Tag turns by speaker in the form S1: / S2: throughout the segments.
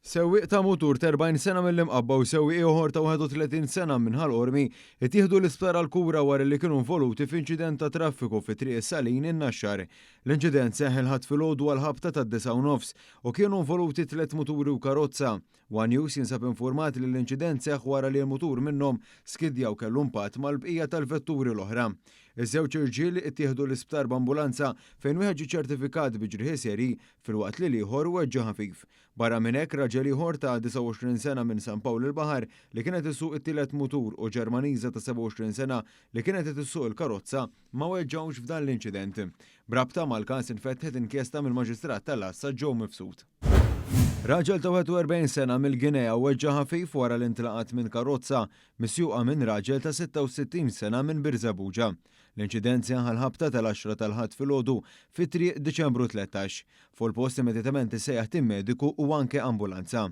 S1: Sewwieq ta' mutur ta' 40 sena mill-Imqabba u sewwieq ieħor ta' 31 sena minn Ħal Qormi ittieħdu l-isptar għall-kura wara li kienu involuti f'inċident ta' traffiku fi Triq is-Salin in-Naxxar. L-inċident seħħ il-Ħadd filgħodu għall-ħabta tad-disgħa u nofs u kienu involuti tliet muturi u karozza. One News jinsab infurmat li l-inċident seħħ wara li mutur minnhom skidja u kellu impatt mal-bqija tal-vetturi l-oħra. Iż-żewġ irġiel ittieħdu l-isptar b'ambulanza fejn wieħed ġie ċertifikat bi ġrieħi serji filwaqt li l-ieħor weġġa' ħafif. Barra minn hekk, raġel ieħor ta' 29 sena minn San Pawl il-Baħar li kien qed isuq it-tielet mutur u Ġermaniża ta' 27 sena li kienet qed issuq il-karozza ma weġġgħux f'dan l-inċident. B'rabta mal-każ infetħet inkjesta mill-Maġistrat tal-Għassa Joe Mifsud. Raġel ta' 41 sena mill-Guinea weġġa' ħafif wara li ntlaqat minn karozza misjuqa minn raġel ta' 66 sena minn Birżebbuġa. L-inċident seħħ għall-ħabta tal-għaxra tal-Ħadd filgħodu fi Triq Diċembru 13. Fuq il-post immedjatament issejjaħ tim mediku u anke ambulanza.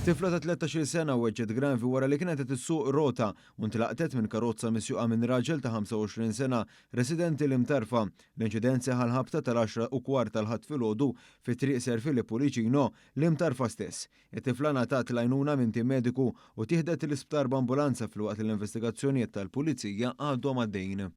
S1: Tifla ta' 13-il sena weġġgħet gravi wara li kienet qed issuq rota u ntlaqtet minn karozza misjuqa minn raġel ta' 25 sena residenti l-Imtarfa. L-inċident seħħ għall-ħabta tal-għaxra u kwart tal-Ħadd filgħodu fi Triq Sir Filippu Licino, l-Imtarfa stess. It-tifla ngħatat l-għajnuna minn tim mediku u ttieħdet l-isptar b'ambulanza filwaqt li l-investigazzjonijiet tal-Pulizija għadhom għaddejjin.